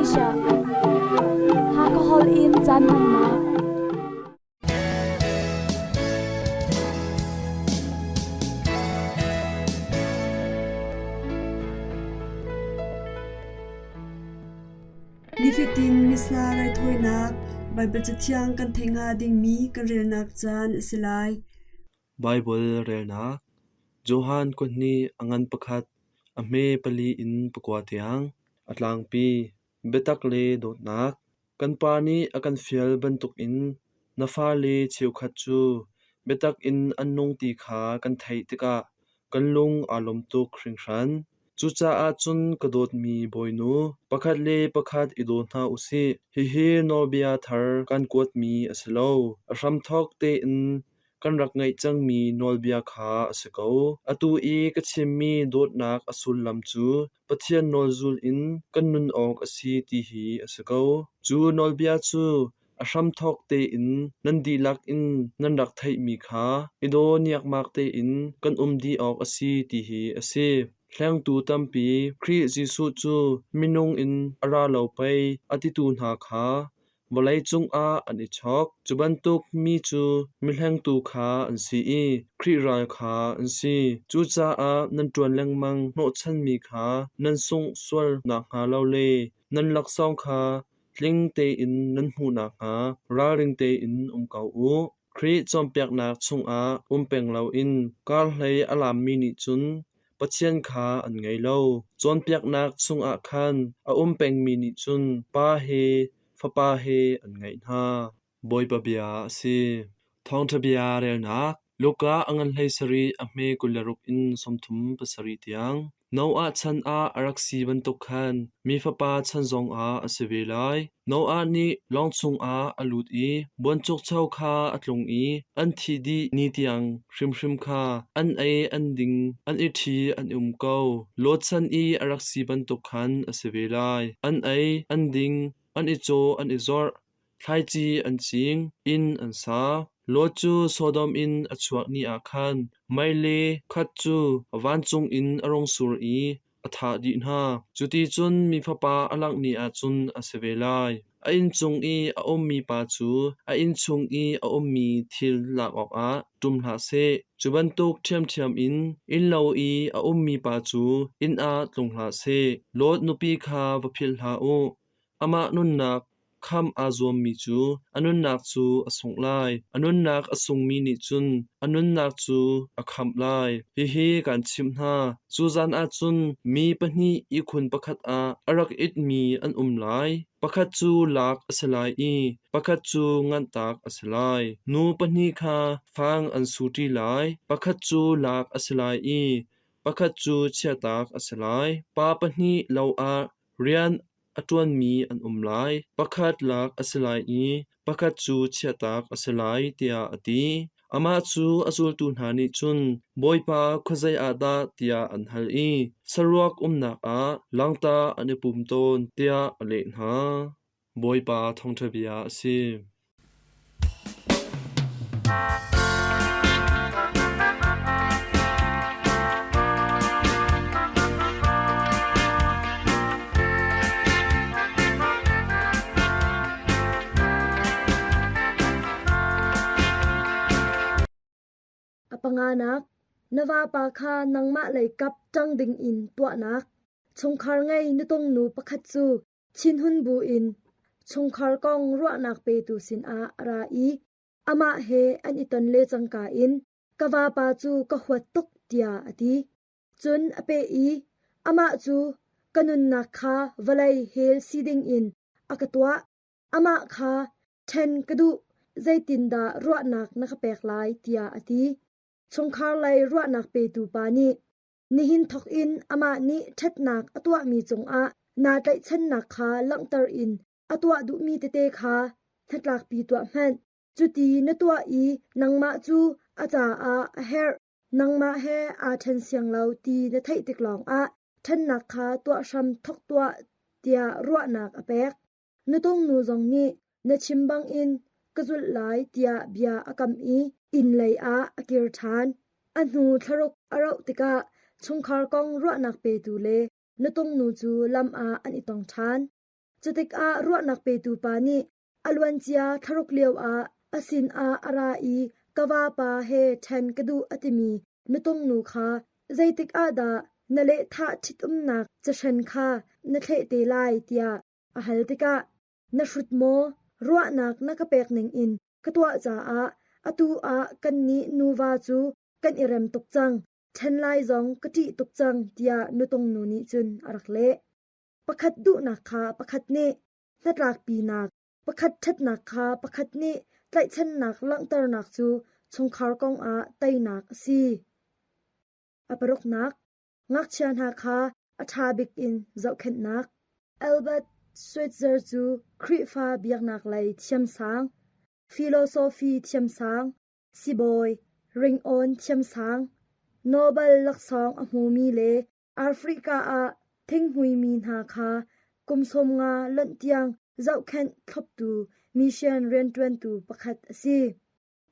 Malaysia. Hakha holh in caan hmannak. Nifatin Missa raithawinak Baibal Cathiang kan theih hnga dingmi kan relnak caan a si lai. Baibal relnak Johan kuthnih a ngan pakhat, a hme pali in pakua tiang, a tlangpi, biatak le dawtnak. Kan Pa nih a kan fial bantukin na fale cheukhat cu biatak in an nung ti kha kan theih tikah kan lung aa lawm tuk hringhran. Cucaah cun ka dawtmi bawinu, pakhat le pakhat i daw hna u sih. Hihi nawlbia thar kan kuatmi a si lo. A hramthawk tein kan rak ngeih cangmi nawlbia kha a si ko. Atu i ka chimmi dawtnak a sullam cu Pathian nawl zul in kan nun awk a si ti hi a si ko. Cu nawlbia cu a hramthawk tein nan dihlak in nan rak theihmi kha i daw niakmak tein kan um dih awk a si ti hi a si. Hlengtu tampi Khrih Jesuh cu minung in a ra lo pei a titu hna kha vawlei cungah an i chawk. Cu bantuk mi cu mihlengtu kha an si i Khrih ral kha an si. Cucaah nan ṭuan lengmang hnawhchanmi kha nan sungh sual nakhnga lo le nan laksawng kha tling tein nan hmuh nakhnga ralring tein um ko u. Khrih cawnpiaknak chungah um peng loin karhlei a lammi nih cun Pathian kha an ngei lo. Cawnpiaknak chungah khan a um pengmi nih cun Pa he Fapa he an ngeih hna. Bawipa bia a si. Thawngṭha bia relnak Luka a ngan hlei sarih a hme 26 in 37 tiang. Noah chan ah a rak si bantuk khan mi fapa chan zongah a si ve lai. Noah nih lawng chungah a lut i buanchukcho kha a tlung i an thih dih ni tiang hrimhrim kha an ei an ding an i ṭhi an um ko. Lot chan i a rak si bantuk khan a si ve lai. An ei an ding an i caw an i zawrh Thlaici an cing, inn an sa. Lot cu Sodom in a chuak ni ah khan mei le khat cu vancung in a rung sur i a thah dih hna. Cuticun mi fapa a langh ni ah cun a si ve lai. A inn cung i a ummi pa cu a inn chung i a ummi thil lak awkah ṭum hlah seh. Cu bantuk ṭhiamṭhiam in innlo i a ummi pa cu inn ah tlung hlah seh. Lot nupi kha va philh hlah u. Amah nunnak khamh aa zuammi cu a nunnak cu a sungh lai; a nunnak a sungmi nih cun a nunnak cu a khamh lai. Hihi kaan chimh hna: cu zan ah cun mi pahnih ihkhun pakhat ah a rak itmi an um lai; pakhat cu lak a si lai i pakhat cu nganhtak a si lai. Nu pahnih kha fang an su ṭi lai; pakhat cu lak a si lai i pakhat cu chiahtak a si lai. Pa pahnih lo ah Rian a ṭuanmi an um lai, pakhat lak a si lai i pakhat cu chiahtak a si lai, tiah a ti. Amah cu a zultu hna nih cun, Bawipa, khuazei ah dah? tiah an hal i saruak umnak ah langta an i pum tawn, tiah a leh hna. Bawipa thawngṭha bia a si. A panganak, na vapa kha nangmah lei kap ṭang dingin tuahnak. Chungkhar ngei nutungnu pakhat cu Thinhun buin chungkhar kong ruahnak petu sinah a ra i amah he an i ton le cangka in ka vapa cu ka huat tuk tiah a ti. Cun a peh i amah cu ka nunnak kha vawlei hel si dingin a ka tuah. Amah kha ṭhen ka duh, zeitindah ruahnak na ka pek lai tiah a ti. Chungkhar lei ruahnak petu pa nih Nihin thawkin amah nih ṭhatnak a tuahmi cungah naa tlaihchannak kha langhter in a tuah duhmi tete kha hnatlakpi tuah hmanh. Cuti na tuah i nangmah cu a caah a herh, nangmah he aa ṭhen siang lo ti na theih tik lawngah ṭhennak kha tuah hram thawk tuah tiah ruahnak a pek. Nutung nu zong nih na chim bangin ka zulh lai tiah bia a kam i inn lei ah a kir ṭhan. A hnu thlaruk a rauh tikah chungkhar kong ruahnak petu le nutung nu cu lam ah an i tong ṭhan. Cutikah ruahnak petu pa nih a luancia thlaruk lioah a sinah a ra i ka vapa he ṭhen ka duh a timi nutung nu kha zeitik ah dah na lehthah ṭhitumnak cahren kha na thleh te lai tiah a hal tikah na hrut maw ruahnak na ka pek ningin ka tuah caah atu ah kannih nuva cu kan i rem tuk cang, ṭhen lai zong ka ṭih tuk cang tiah nutung nu nih cun a rak leh. Pakhat duhnak kha pakhat nih hnatlakpinak, pakhat ṭhatnak kha pakhat nih tlaihchannak langhternak cu chungkhar kong ah teinak a si. A paruknak, ngakchia hna kha a ṭha bik in zohkhenhnak. Albert Schweitzer cu Khrihfa biaknak lei thiamsang, philosophy thiamsang, sibawi, ringawn thiamsang, Nobel laksawng a hmumi le Africa ah thinghmuimi hna kha kum 50 lonh tiang zohkhenh thloptu mission rianṭuantu pakhat a si.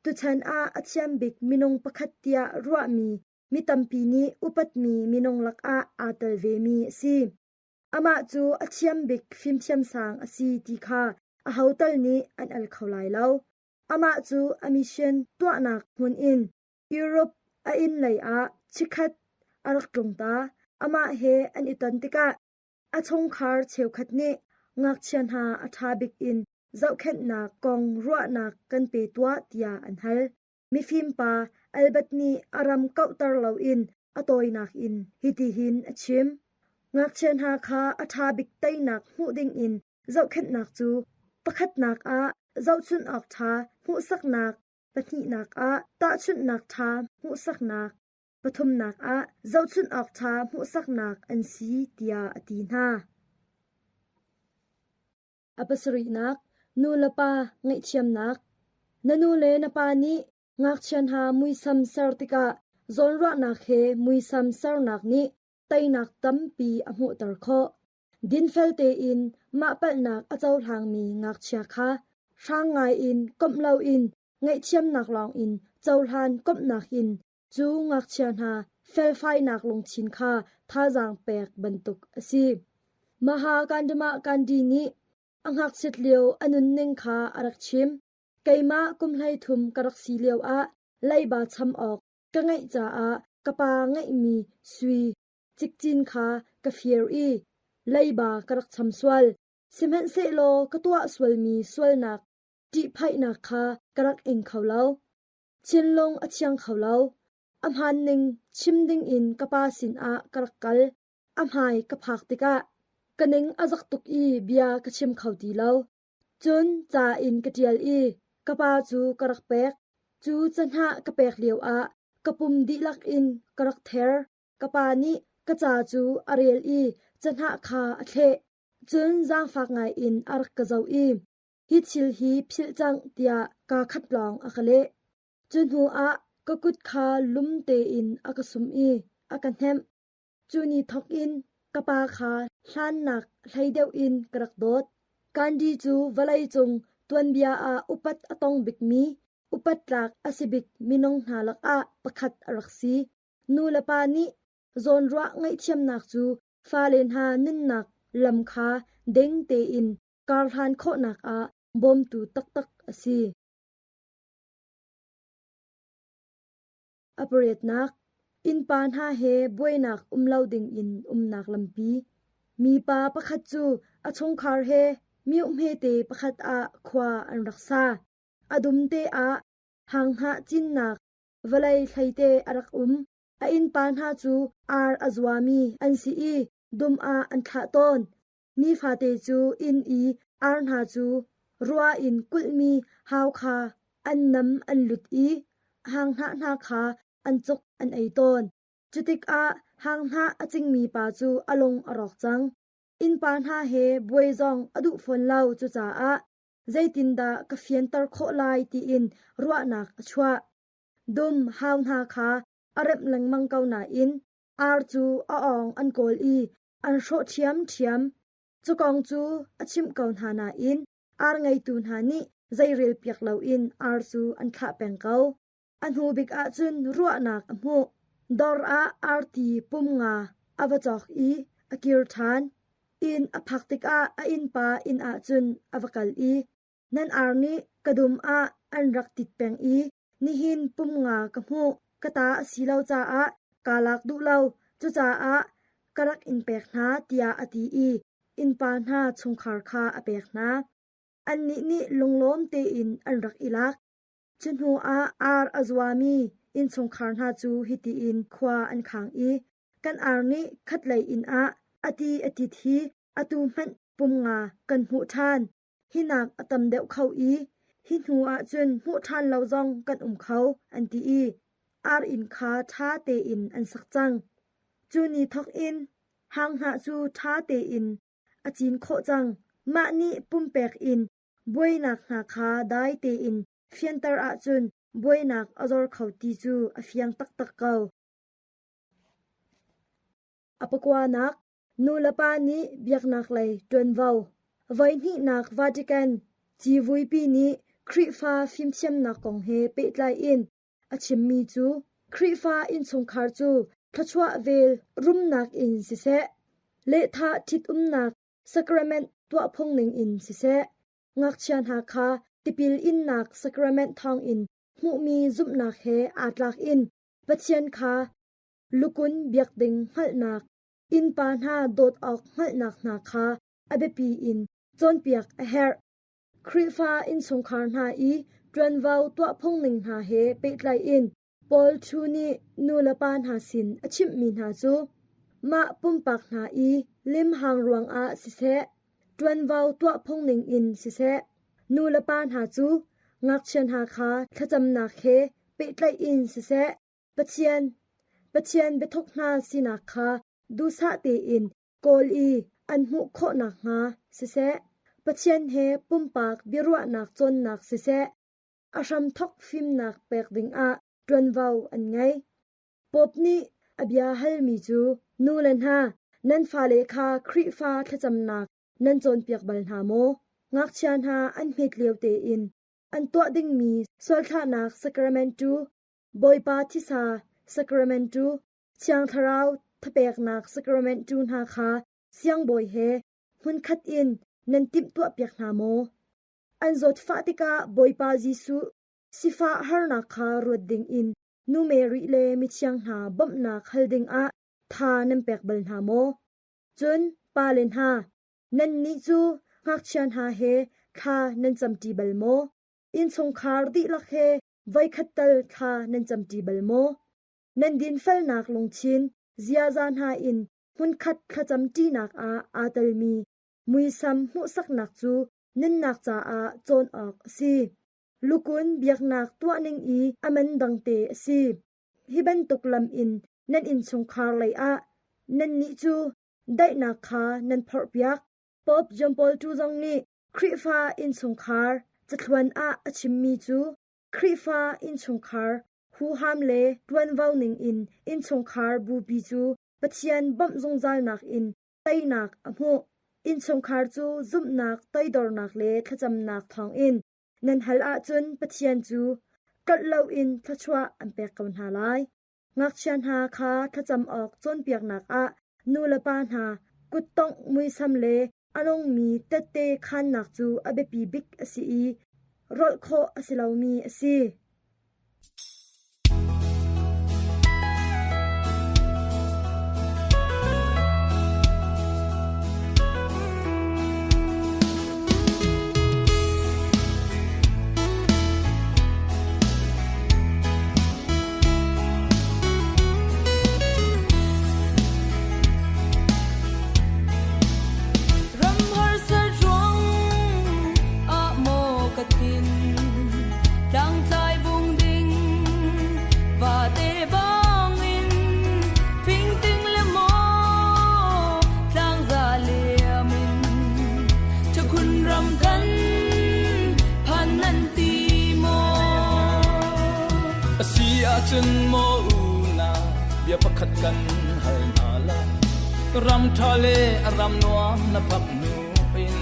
Tuchan ah a thiam bik minung pakhat tiah ruahmi mi tampi nih upatmi minung lakah aa tel vemi a si. Amah cu a thiam bik fimthiamsang a si ti kha aho tal nih an al kho lai lo. Amah cu a mission tuahnak hmun in Europe a inn lei ah chikkhat a rak tlung ta. Amah he an i ton tikah a chungkhar cheukhat nih ngakchia hna a ṭha bik in zohkhenhnak kong ruahnak kan pe tuah tiah an hal. Mifim pa Albert nih a ram kauhter loin a tawinak in hitihin a chim. Ngakchia hna kha a ṭha bik teinak hmuh dingin zohkhenhnak cu pakhatnak ah zohchunh awk ṭha hmuhsaknak, pahnihnak ah tahchunhnak ṭha hmuhsaknak, pathumnak ah zohchunh awk ṭha hmuhsaknak an si tiah a ti hna. A pasarihnak, nu le pa ngaihthiamnak. Na nu le na pa nih ngakchia hna muisam ser tikah zawnruahnak he muisam sernak nih teinak tampi a hmuhter khawh. Dinfel tein mah palhnak a cohlangmi ngakchia kha hrang ngaiin komh loin ngaihthiamnak lawngin cohlan komhnak in cu ngakchia hna felfainak lungthin kha thazaang pek bantuk a si. Maha Gandhi nih a ngakchiat lio a nunning kha a rak chim. Keimah kum 13 ka rak si lioah leiba cham awk ka ngeih caah ka pa ngeihmi sui cikcin kha ka fir i leiba ka rak cham sual. Sihmanhsehlaw ka tuah sualmi sualnak ṭihphaihnak kha ka rak ing kho lo. Thinlung a thiang kho lo. A hmaan ning chim dingin ka pa sinah ka rak kal. A hmai ka phak tikah ka ning a zak tuk i bia ka chim kho ti lo. Cun ca in ka ṭial i ka pa cu ka rak pek. Cu cahnah ka pek lioah ka pum dihlak in ka rak ther. Ka pa nih ka ca cu a rel i cahnah kha a thleh. Cun zaangfak ngaiin a rak ka zoh i hi thil hi philh cang tiah kaa khat lawng a ka leh. Cu hnuah ka kut kha lum tein a ka sum i a ka hnemh. Cu ni thawk in ka pa kha hlannak hlei deuh in ka rak dawt. Gandhi cu vawleicung tuanbia ah upat a tong bikmi, upat tlak a si bik minung hna lakah pakhat a rak si. Nu le pa nih zawnruah ngaihthiamnak cu fale hna nunnak lam kha ding tein karhlan khawhnak ah bawmtu taktak a si. A pariatnak, innpa hna he buainak um lo dingin umnak lampi. Mipa pakhat cu a chungkhar he mioh hmete pakhat ah khua an rak sa. A dum te ah hanghnah cinnak vawlei hleite a rak um. A innpa hna cu ar a zuami an si i dum ah an thlah tawn. Nifate cu inn i ar hna cu rua in kulhmi hau kha an nam an lut i hanghnah hna kha an cuk an ei tawn. Cutikah hanghnah a cingmi pa cu a lung a rawk cang. Innpa hna he buai zong a duh fawn lo cucaah zeitindah ka fianter khawh lai tiin ruahnak a chuah. Dum hau hna kha a remh lengmang ko nain ar cu a awng an kawl i an hrawh ṭhiamṭhiam. Cu kong cu a chimh ko hna nain ar ngeitu hna nih zeirelpiak loin ar cu an thlah peng ko. A hnu bik ah cun ruahnak a hmuh. Dawr ah arti pum nga a va cawk i a kir ṭhan. Inn a phak tikah a innpa inn ah cun a va kal i, Nan ar nih ka dum ah an rak tit peng i nihin pum nga ka hmuh. Ka ta a si lo caah kaa lak duh lo. Cucaah ka rak in pek hna, tiah a ti i innpa hna chungkhar kha a pek hna. Annih nih lunglawm tein an rak i lak. Cu hnuah ar a zuami innchungkhar hna cu hitihin khua an khang i, Kan ar nih khatlei inn ah a ti a tit hi atu hmanh pum nga kan hmuh ṭhan. Hi nak a tam deuh kho i hi hnu ah cun hmuh ṭhan lo zong kan um kho, an ti i ar inn kha ṭha tein an sak cang. Cu ni thawk in hanghnah cu ṭha tein a cin khawh cang. Mah nih pumpek in buainak hna kha dai tein fianter ahcun buainak a zor kho ti cu a fiang taktak ko. A pakuanak, nulepa nih biaknak lei ṭuanvo. Voihnihnak Vatican civuipi nih Khrihfa fimthiamnak kong he pehtlai in a chimmi cu Khrihfa innchungkhar cu thluachuah vel rumnak in siseh, lehthah ṭhitumnak sacrament tuahphung ningin siseh, ngakchia hna kha tipil innak sacrament thawngin hmuhmi zumhnak he aa tlak in Pathian kha lukun biak ding hngalhnak, innpa hna dawt awk hngalhnak hna kha a biapi in cawnpiak a herh. Khrihfa innchungkhar hna i ṭuanvo tuahphung ning hna he pehtlai in Paul Thu nih nulepa hna sin a chimhmi hna cu mah pumpak hna i limhang ruangah siseh, ṭuanvo tuahphung ning in siseh, nulepa hna cu ngakchia hna kha thlacamnak he pehtlaih in siseh, Pathian, Pathian biathuk hna sinak kha duhsah tein kawl i an hmuh khawh nakhnga siseh, Pathian he pumpak biaruahnak cawnnak siseh, a hramthawk fimnak pek dingah ṭuanvo an ngei. Pope nih a bia halmi cu nu le hna nan fale kha Khrihfa thlacamnak nan cawnpiak bal hna maw? Ngakchia hna an hmet lio tein an tuah dingmi sualthlahnak sacrament cu Bawipa thisa sacrament cu Thiang Thlarau thapeknak sacrament cu hna kha siangbawi he hmunkhat in nan timhtuahpiak hna maw? An zawtfah tikah Bawipa Jesuh sifah harnak kha ruat dingin Nu Mary le mithiang hna bawmhnak hal dingah tha nan pek bal hna maw? Cun pale hna, nannih cu ngakchia hna he thla nan camṭi bal maw? Innchungkhar dihlak he voikhat tal thla nan camṭi bal maw? Nan dinfelnak lungthin ziaza hna in hmunkhat thlacamṭinak ah aa telmi muisam hmuhsaknak cu nunnak caah cawn awk a si. Lukun biaknak tuahning i a man dangte a si. Hi bantuk lam in nan innchungkhar lei ah nannih cu daihnak kha nan phorhpiak. Pope John Paul II zong nih Khrihfa innchungkhar cathluan ah a chimmi cu Khrihfa innchungkhar huham le ṭuanvo ningin innchungkhar bupi cu Pathian bawmh zungzalnak in teinak a hmuh. Innchungkhar cu zumhnak, toidornak le thlacamnak thawngin nan hal ahcun Pathian cu tlolh loin thluachuah an pek ko hna lai. Ngakchia hna kha thlacam awk cawnpiaknak ah nulepa hna kuttongh muisam le a nungmi tette khaannak cu a biapi bik a si i rolh khawh a si lomi a si. Ram harsat ruang ah maw ka thin tlangtlai bung ding vate bangin fingting le maw tlangza liam in Chakhun ram kan phan nan ti maw A si ahcun maw unau bia pakhat kan hal hna la ram ṭha le ram nuam na phak hnu in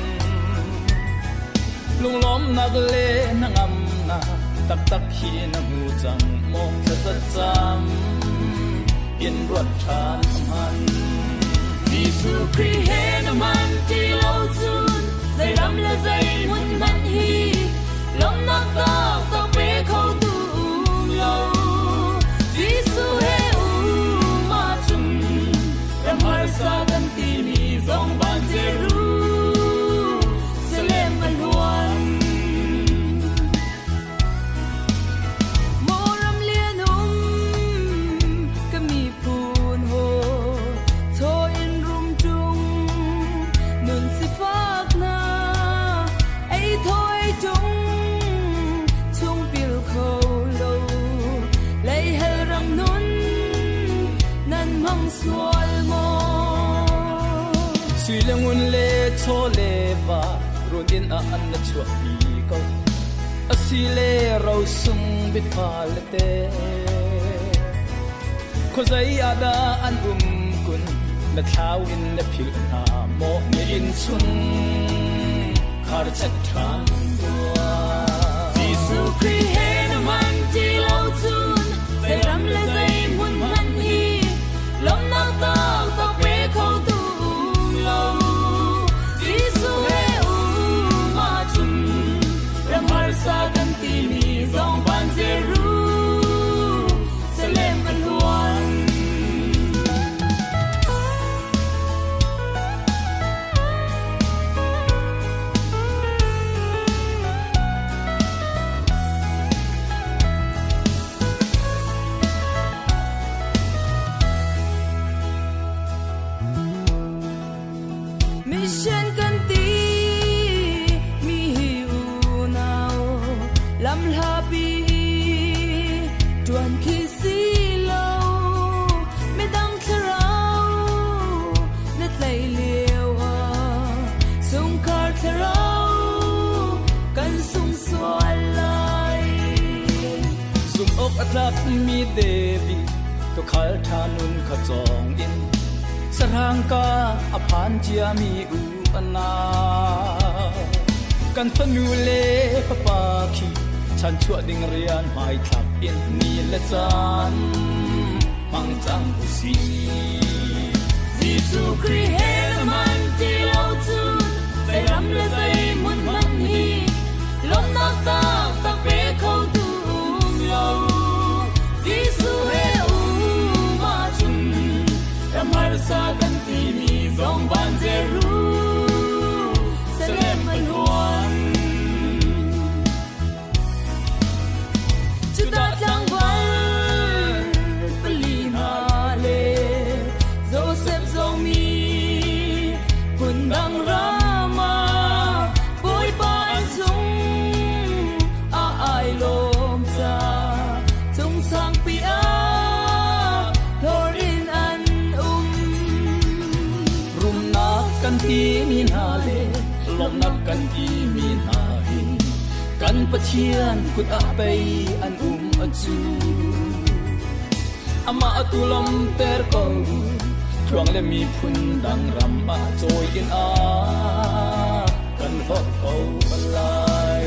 lunglawmnak le hnangamnak taktak hi na hmu cang maw thlacam in ruat ṭhan hman. Jesuh Khrih he na man ti lo cun zei ram le zei hmun hmanh hi lawmhnak taktak pe kho tu um lo. Jesuh he um ahcun ram harsa kan timi zong van Jerusalem a hluan. Maw ram lian um ka miphun hawi chaw in rum ṭung nun sifak hna ei thawi ṭung chung pil kho lo lei hel ram nun nan hmang sual maw? Sui le ngun le chaw le va run inn ah an na chuahpi ko. Asi le rosung bifa le te. Khuazei ah dah an um kun na thlau in na philh hna maw na inn chung khar chet ṭhan tuah. Jesuh Khrih he na man ti lo cun zei ram le zei hmun hmanh hi lawmhnak taktak pe kho tu um lo. Jesuh he um ahcun ram harsa kan timi zong van Jerusalem a hluan. Mission kan ti mi hi unau lam hlapi tuan khi si lo midang thlarau na tlai lio ah chungkhar thlarau kan sung sual lai. Zum awk a tlak mi David tuukhal ṭha nun kha cawng in sahrang ka a phan cia mi u anau kan fanu le fapa khi chanchuah ding rian hmaithlak in ni le caan hmang cang usih. Jesuh Khrih he na man ti lo cun zei ram le zei hmun hmanh hi lawmhnak taktak pe kho tu um lo. Jesuh he um ahcun ram harsa kan timi zong van Jerusalem a hluan. Judah tlangval pali hna le Joseph zong mi phundang ram ah Bawipa an cung a ai lawm ca cung sangpi ah hlawr in an um. Rumnak kan timi hna le lawmhnak kan timi hna hi kan Pathian kut ah pei an um a cu. Amah atu lawmter ko tluang le miphun dang ram ah cawi in a kan hlawt ko lai.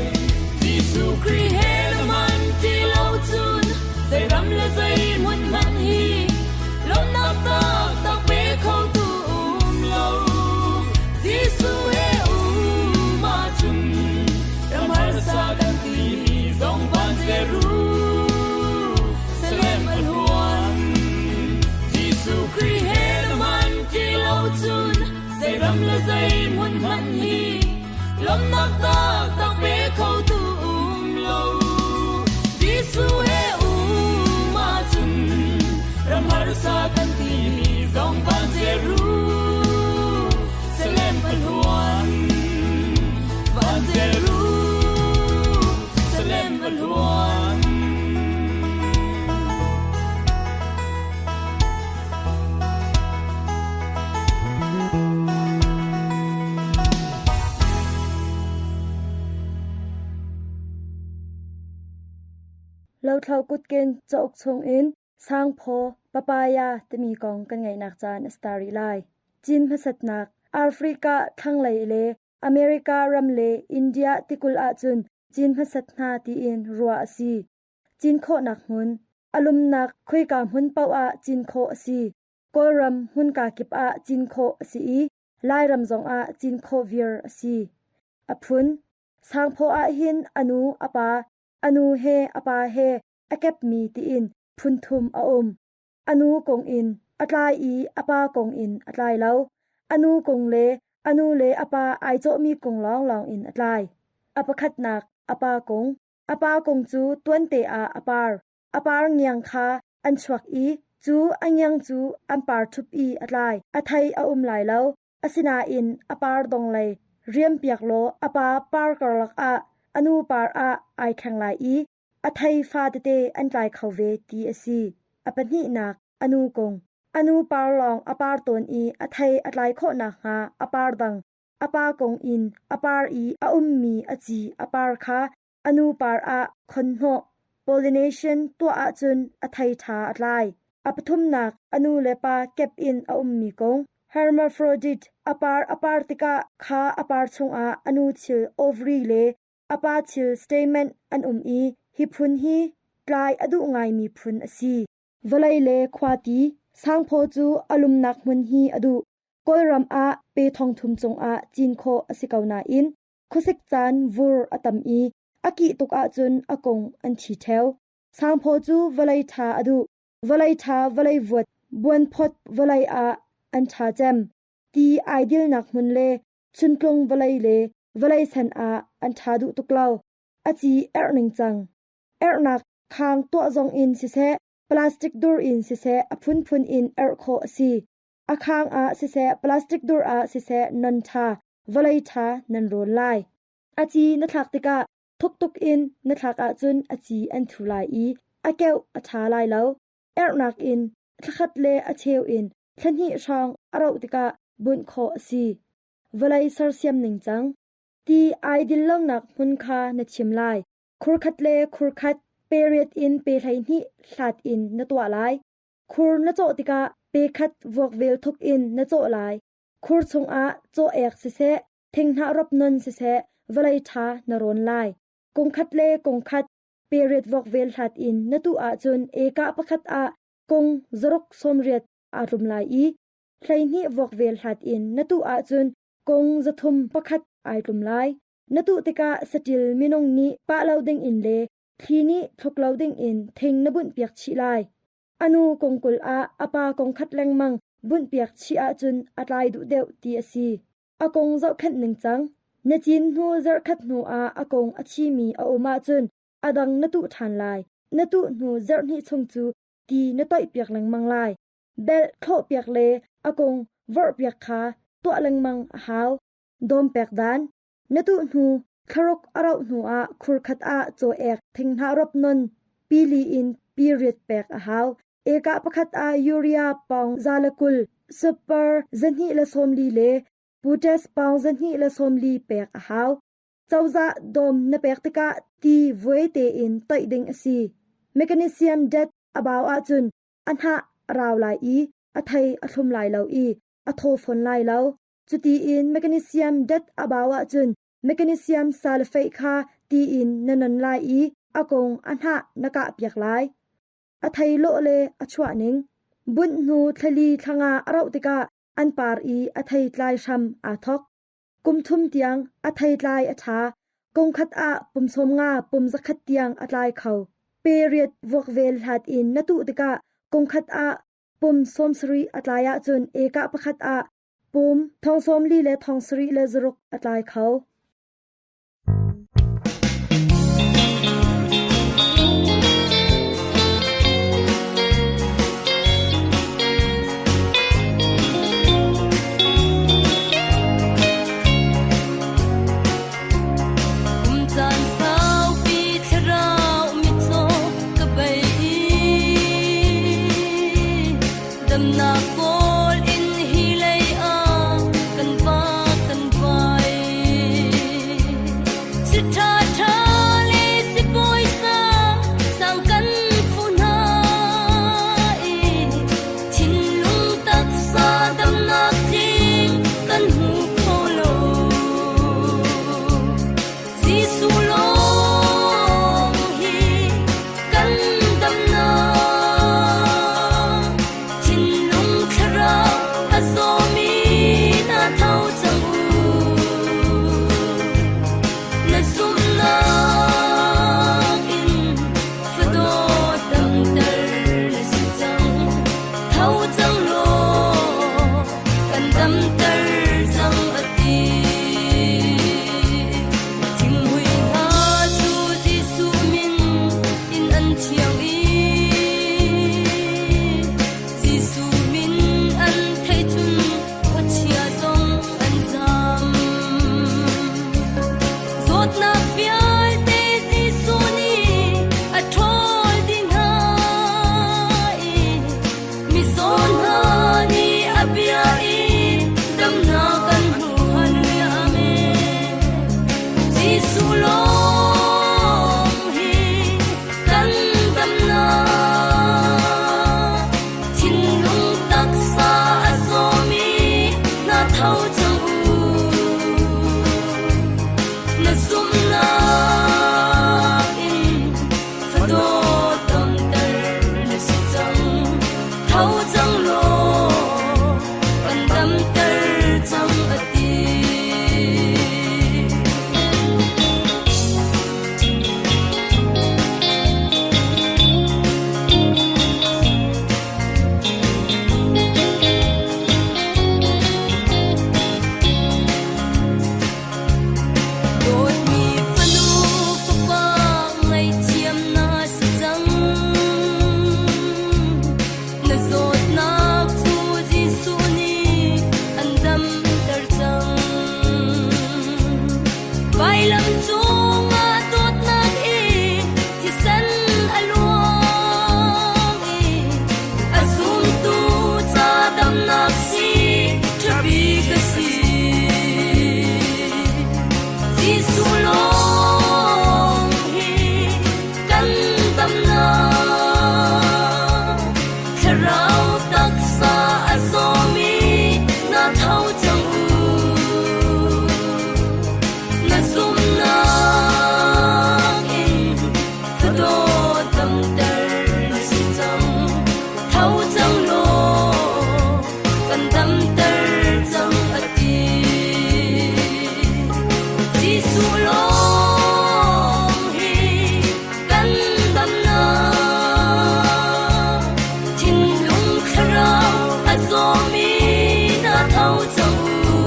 Jesuh Khrih he na man ti lo cun zei ram le zei hmun hmanh hi lawmhnak taktak pe kho tu um lo. Jesuh he um ahcun ram harsa kan timi zong van Jerusalem a hluan. Jesuh Khrih he na man ti lo cun zei ram le zei hmun hmanh hi lawmhnak taktak pe kho tu um lo. Jesuh he um ahcun ram harsa kan timi zong van Jerusalem a hluan. Van Jerusalem a hluan. Lothlo kutken cauk chungin sangphaw papaya timi kong kan ngaihnak caan a si rih lai. Cin hmasatnak Africa thlanglei le America ram le India tikulh ahcun cin hmasat hna tiin ruah a si. Cin khawhnak hmun a lumnak khoika hmun paoh ah cin khawh a si. Kawlram hmunka kip ah cin khawh a si i Lairam zongah cin khawh viar a si. A phun Sangphaw ahhin a nu a pa, a nu he a pa he a kepmi tiin phun thum a um. A nu kong in a tlai i a pa kong in a tlai lo. A nu kong le a nu le a pa ai cawhmi kong lawnglawng in a tlai. A pakhatnak a pa kong. A pa kong cu tuante ah a par. A par ngiang kha an chuak i cu a ngiang cu an par ṭhup i a tlai. A thei a um lai lo. Asinain a par donglei riampiak law a pa par karlak ah a nu par ah ai thleng lai i a thei fa tete an tlai kho ve ti a si. A pahnihnak a nu kung. A nu par lawng a par tawn i a thei a tlai khawh nakhnga a par dang a pa kung in a par i a ummi a ci a par kha a nu par ah khonhnawh pollination tuah ahcun a thei ṭha a tlai. A pathumnak a nu le pa kep in a ummi kung hermaphrodite a par a par tikah kha a par chungah a nu thil ovary le a pa thil stamen an um i hi phun hi tlai a duh ngaimi phun a si. Vawlei le khuati sangphaw cu a lumnak hmun hi a duh. Kawlram ah pe thongthum cungah cin khawh a si ko nain khuasik caan vur a tam i a kih tuk ahcun a kung an thi ṭheo. Sangphaw cu vawlei ṭha a duh. Vawlei ṭha vawlei vuat buanphawt vawlei ah an ṭha cem. Ti ai dilnak hmun le chuntlung vawlei le vawlei sen ah an ṭha duh tuk lo. A ci erh ningcang. Erhnak khang tuah zong in siseh, plastic dur in siseh a phunphun in erh khawh a si. A khang ah siseh, plastic dur ah siseh non ṭha, vawlei ṭha nan rawn lai. A ci na thlak tikah thuk tuk in na thlak ahcun a ci an thu lai i a keuh a ṭha lai lo. Erhnak in thlakhat le a cheu in thlahnih hrawng a rauh tikah bunh khawh a si. Vawlei sersiam ningcang. Ti ai dil lonak hmun kha na thim lai. Khurkhat le khurkhat period in pe 12 hlat in na tuah lai. Khur na cawh tikah pe khat vuakvel thuk in na cawh lai. Khur chungah caw ek siseh, thinghnah rop non siseh, vawlei ṭha na rawn lai. Kungkhat le kungkhat period vuakvel hlat in na tuh ahcun ekah pakhat ah kung zaruk sawmriat aa tlum lai i 12 vuakvel hlat in na tuh ahcun kung 300 pakhat ai tlum lai. Na tuh tikah saṭil minung nih pah lo dingin le thli nih thluk lo dingin thing na bunhpiak chih lai. A nu kung 20 ah a pa kung khat lengmang bunhpiak chih ahcun a tlai duh deuh ti a si. A kung zohkhenh ningcang. Na cin hnu zarhkhat hnu ah a kung a thimi a um ahcun a dang na tuh ṭhan lai. Na tuh hnu zarhhnih chung cu ti na toihpiak lengmang lai. Belh thlawhpiak le a kung vorhpiak kha tuah lengmang a hau. Dawm pek dan. Na tuh hnu thlaruk a rauh hnu ah khurkhat ah caw ek thinghnah rop non pili in period pek a hau. Ekah pakhat ah urea pawng 120, super 240 le putes pawng 240 pek a hau. Cozah dawm na pek tikah ti vuai tein toih ding a si. Magnesium det a bau ahcun a hnah a rau lai i a thei a thlum lai lo i a thaw fawn lai lo. Cutiin magnesium dat a bau ahcun magnesium sulfate kha ti in na non lai i a kung a hnah na kahpiak lai. A thei lawh le a chuah ning. Bunh hnu thlali thlanga a rauh tikah an par i a thei tlai hram aa thawk. Kum thum tiang a thei tlai a ṭha. Kum khat ah pum 50 pum 100 tiang a tlai kho. Period vuakvel hlat in na tuh tikah kum khat ah pum 70 a tlai ahcun ekah pakhat ah pum 40 le 76 a tlai kho. Kum caan saupi thlarau mitcaw ka bei i damnak kawl in hi lei ah kan va kan vai. Jesuh lawng hi kan damnak. Thinlung taksa a zawmi na tho cang u. Na zumhnak in fadawt damter na si cang. Tho cang law kan damter cang a ti. Dawtmi fanu fapa ngaihthiam na si cang. Na zawtnak cu Jesuh nih an damter cang. Vailam cungah dawtnak i thisen a luang i a zumtu ca damnak si ṭhabik a si. Jesuh lawng hi kan damnak. Thlarau taksa a zawmi na tho cang u. Na zumhnak in fadawt damter na si cang. Tho cang law kan damter cang a ti. Jesuh lawng hi kan damnak. Thinlung thlarau a zawmi na tho cang u.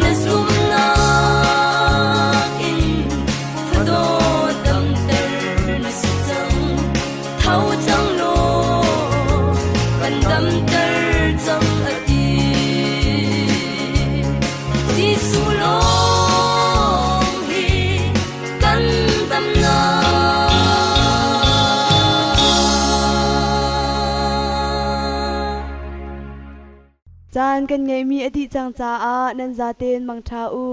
Na zumhnak in fadawt damter na si cang. Tho cang law kan damter cang a ti. Jesuh lawng hi kan damnak. Caan kan ngeihmi a dih cang caah nan zaten mangṭha u.